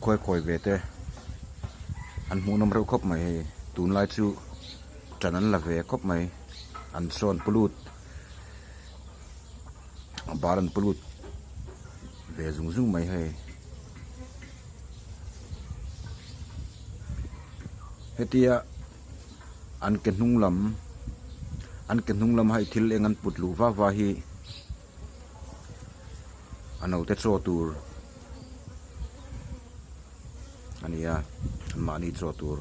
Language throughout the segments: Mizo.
khuai khawi ve te an hmuhnawm reuh khawp mai hei tunlai chu ṭan an la ve khawp mai an sawn pulut a bar an pulut ve zung zung mai hei hetia an ke hnung lam an ke hnung lam hei thil eng an put luh vak vak hi a naute chaw tur a ni a an mahni chaw tur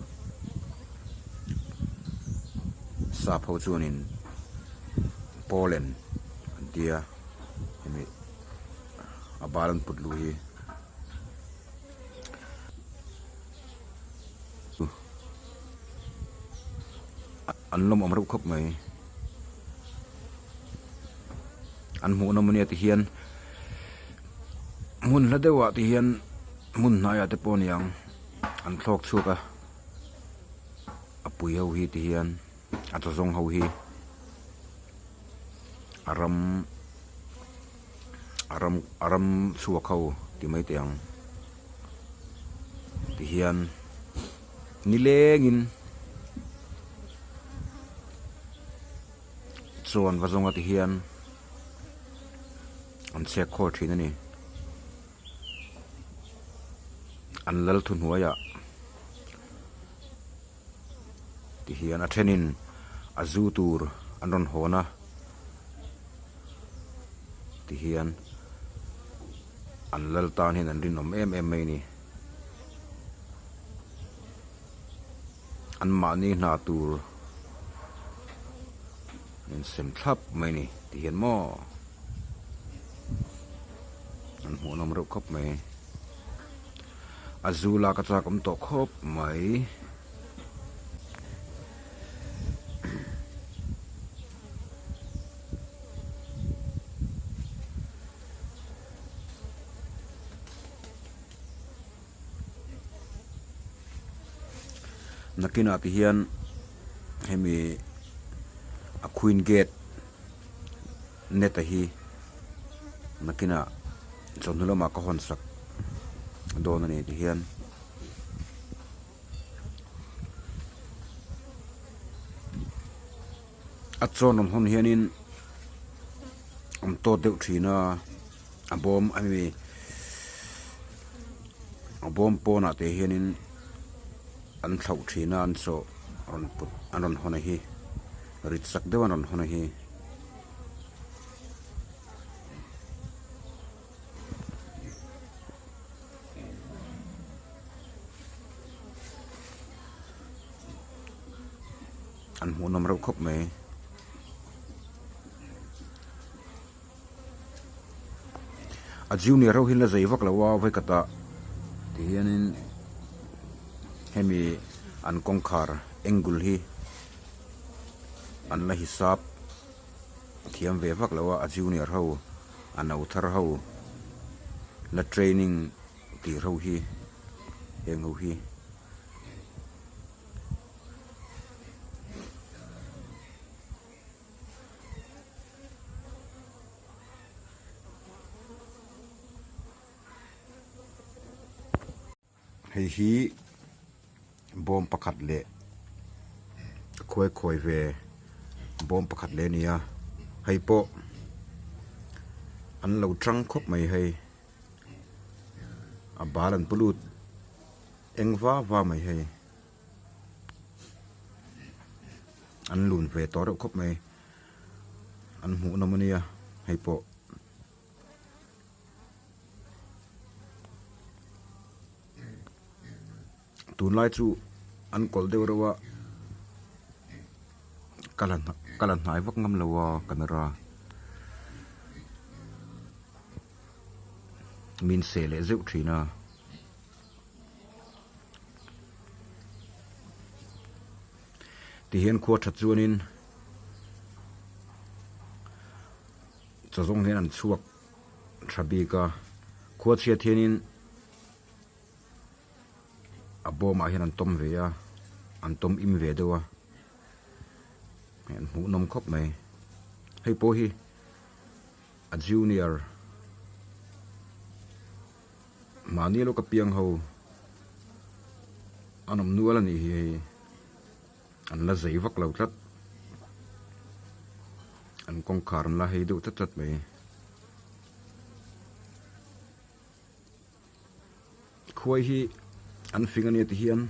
sap ho chuanin pollen an tia hemi a bal an put luh hi. An lawm awm reuh khawp mai. An hmuh nawm ania ti hian hmun hla deuhah ti hian hmun hnaiah te pawh a niang an thlawk chhuak a a pui ho hi ti hian a chaw zawng ho hi a ram a ram a ram chhuak ho ti mai teh ang ti hian nilengin chuan va zawnga ti hian an chhiat khawl thin a ni an lal thuhnuaiah ti hian a thenin a zu tur an rawn hawn a ti hian an lal tan hian an rinawm em em mai a ni an mahni hna tur an insem thlap mai a ni ti hian maw an hmuhnawm reuh khawp mai. A zu lak a chak awm tawh khawp mai. Nakinah ti hian hemi a queen gate net a hi nakinah chawhnu lamah ka hawn sak dawn a ni ti hian a chawn rawn hawn hianin an tawt deuh thin a a bawm a mi a bawm pawnah te hianin an thlauh thin a an chaw rawn put an rawn hawn a hi rit sak deuh an rawn hawn a hi. An hmuhnawm reuh khawp mai. A junior ho hi la zei vak lo a vawikhatah ti hianin hemi an kawngkhar angle hi an la hisap thiam ve vak lo a a junior ho a no thar ho la training tir ho hi heng ho hi. Hei hi bawm pakhat leh khuai khawi ve bawm pakhat leh a ni a hei pawh an lo tang khawp mai hei a bal an pu lut eng va va mai hei. An lun ve tawh reuh khawp mai an hmuh nawm ania hei pawh tunlai chu an kawlh deuh reuh a ka la ka la hnai vak ngam lo a camera min seh leh zeuh thin a. Tihian khua that chuanin chaw zawng hian an chhuak tha bik a, khua chhiat hianin a bawmah hian an tawm ve a, an tawm im ve deuh a, an hmuhnawm khawp mai. Hei pawh hi a junior. Mahni lawka piang ho. An awm nual a nih hi hei. An la zei vak lo tlat. An kawngkhar an la hei deuh tlat tlat mai. Khuai hi an fing a nia ti hian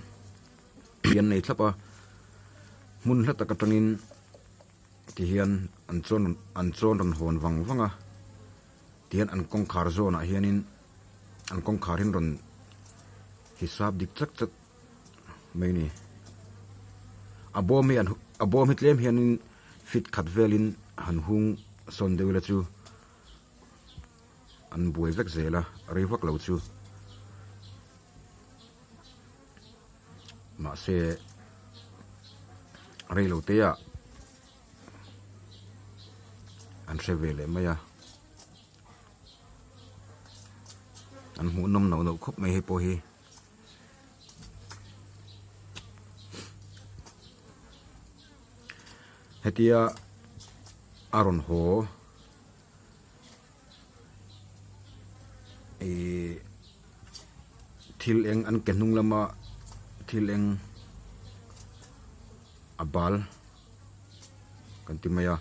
an nei thlap a, hmun hla tak atangin ti hian an chawn an chawn rawn hawn vang vang a, ti hian an kawngkhar zawnah hianin an kawngkhar hi an rawn hisap dik chat chat mai a ni. A bawm hi an a bawm hi tlem hianin fit khat velin han hung sawn deuh ila chu. An buai vek zel a, rei vak lo chu. Mahse, rei lo te ah an hre ve leh mai a. An hmuh nawm noh noh khawp mai hei pawh hi. Hetia a rawn haw. Ihh thil eng an ke hnung lama thil eng a bal kan ti mai a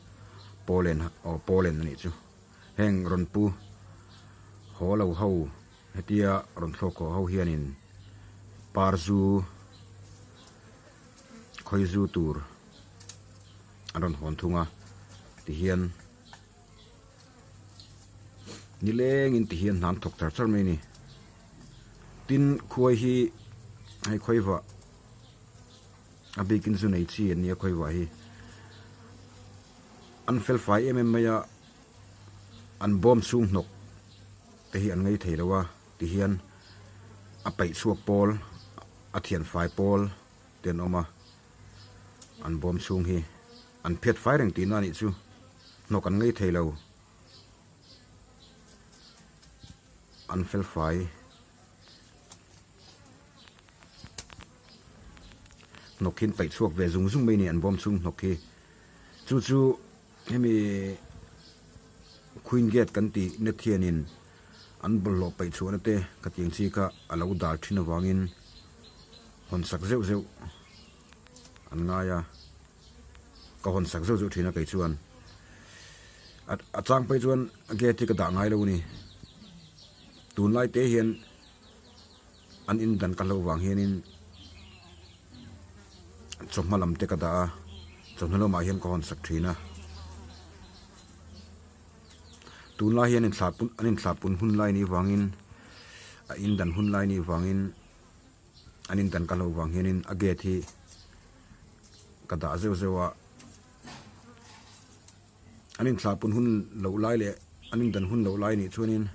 pawlen aw pawlen a nih chu heng rawn pu haw lo ho hetia rawn thlawk haw ho hianin par zu khawi zu tur an rawn hawn thung a tihian. Nilengin ti hian hnam thawk char char mai a ni. Tin khuai hi hei khawiva a bikin zu nei chi an nia khawiva hi an fel fai em em mai a an bawm chhung hnawk te hi an ngei thei lo a ti hian a paih chhuak pawl a thian fai pawl te an awm a an bawm chhung hi. An phiat fai reng tihna a nih chu. Hnawk an ngei thei lo. An fel fai. Hnawk hi an paih chhuak ve zung zung mai a ni an bawm chhung hnawk hi. Chu chu hemi Queen Gate kan tih net hianin an bawlhhlawh paih chhuahna te ka tiang chi kha a lo dal thin avangin hawn sak zeuh zeuh an ngai a. Ka hawn sak zeuh zeuh thin a kei chuan a chang phei chuan gate hi ka dah ngai lo a ni tunlai te hian an in dan ka hlauh vang hianin chawhma lam te ka dah a chawhnu lamah hian ka hawn sak thin a tunlai hian an inthlahpun hun lai nih vangin a in dan hun lai nih vangin. An in dan ka hlauh vang hianin a gate hi ka dah zeuh zeuh a, an inthlahpun hun loh lai leh an in dan hun loh lai nih chuanin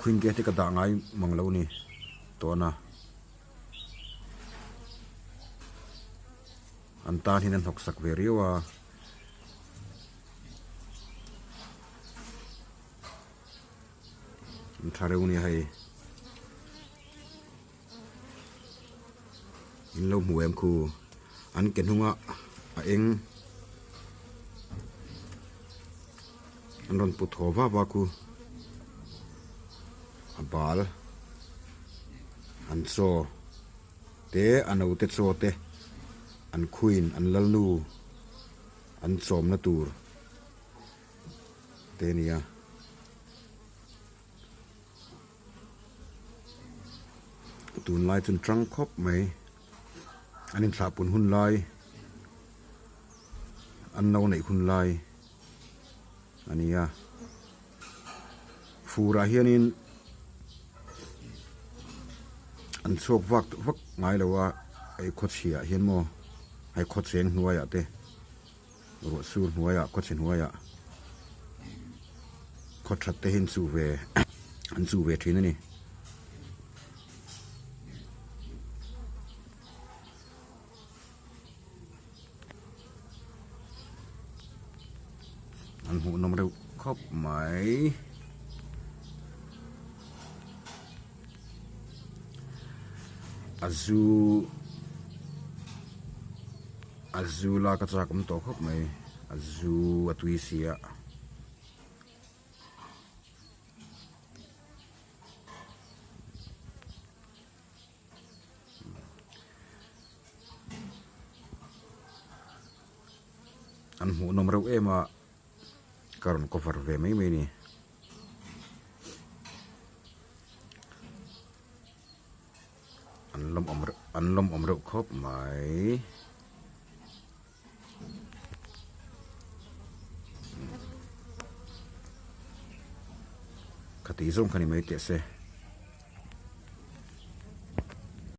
queen gate hi ka dah ngai mang lo ni tawn a, an tan hian an hnawk sak ve riau a. An tha reuh nia hei. In lo hmu em khu an ke hnunga a eng an rawn put haw va va khu a bal an chaw te a naute chaw te an queen an lalnu an chawmna tur te a ni a. Tunlai chu an tang khawp mai an inthlahpun hun lai an no neih hun lai a ni a furah hianin an chhuak vak vak ngai lo a hei khawchhiah hian maw hei khawcheng hnuaiah te. Ruah sur hnuaiah khawchhe hnuaiah khaw that te hi an chuh ve an chuh ve thin a ni. An hmuhnawm reuh khawp mai. A zu a zu lak a chak awm tawh khawp mai a zu a tui si a. An hmuhnawm reuh em a, ka rawn cover ve mai mai a ni. An lawmawm reuh an lawmawm reuh khawp mai. Khati zawng kha ni mai teh se.